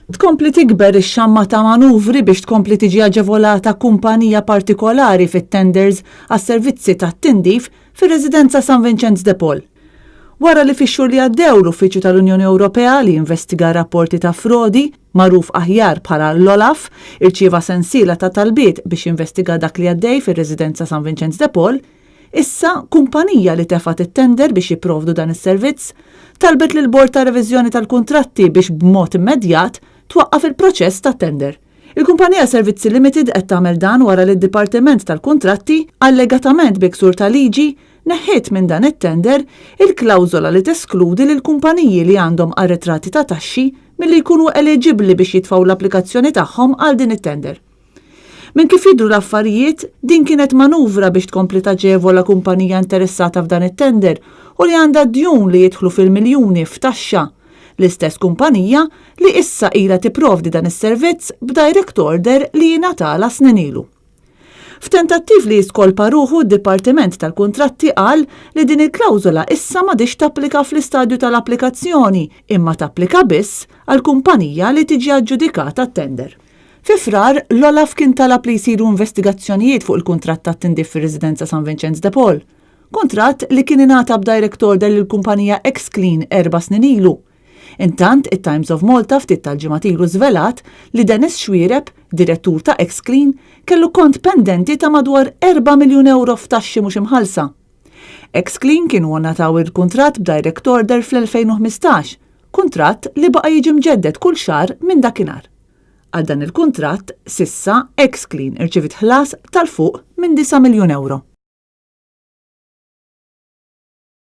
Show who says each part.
Speaker 1: Tkompli tikber ix-xamma ta' manuvri biex tkompli tiġi aġevolata kumpanija partikolari fit-tenders għas-servizzi tat-tindif fir-Residenza San Vinċenz de Paul. Wara li fix-xhur li għaddew l-Uffiċċju tal-Unjoni Ewropea li jinvestiga rapporti ta' frodi, magħruf aħjar bħala l-OLAF, irċieva sensiela ta' talbiet biex jinvestiga dak li għaddej fir-Residenza San Vinċenz de Paul, Issa, kumpanija li tefgħet it-tender biex jipprovdu dan is-servizz, talbet lill-Bord ta' Reviżjoni tal-Kuntratti biex b'mod immedjat twaqqaf il-proċess tat-tender. Il-kumpanija Servizzi Limited qed tagħmel dan wara li d-Dipartiment tal-Kuntratti, allegatament bi ksur ta' liġi, neħħiet minn dan it-tender il-klawżola li teskludi lill-kumpaniji li għandhom arretrati ta' taxxi milli jkunu eliġibbli biex jitfgħu l-applikazzjoni tagħhom għal din it-tender. Minn kif jidhru l-affarijiet, din kienet manuvra biex tkompli taġevola kumpanija interessata f'dan it-tender u li għandha djun li jidħlu fil-miljuni f'taxxa. L-istess kumpanija li issa ilha tipprovdi dan is-servizz b'direct order li ingħatalha snin ilu. F'tentattiv li jiskolpa ruħu d-Dipartiment tal-Kuntratti qal li din il-klawżola issa m'għadhiex tapplika fl-istadju tal-applikazzjoni imma tapplika biss għall-kumpanija li tiġi aġġudikata t-tender. Fi Frar, l-OLAF kien talab li jsiru investigazzjonijiet fuq il-kuntratt tat-tindif fir-Residenza San Vinċenz de Paul. Kuntratt li kien ingħata b'direct order lill-kumpanija Exclean erba' snin ilu. Intant, it-Times of Malta ftit tal-ġimgħat ilu żvelat li Dennis Xuereb, direttur ta' Exclean, kellu kont pendenti ta' madwar 4 miljun ewro f'taxxi mhux imħallsa. Exclean kienu ngħataw il-kuntratt b'direct order fl-2015, kuntratt li baqa' jiġi mġedded kull xahar minn dakinhar. Għal dan il-kuntratt, s'issa, Exclean irċiviet ħlas ta' 'l fuq minn 9 miljun ewro.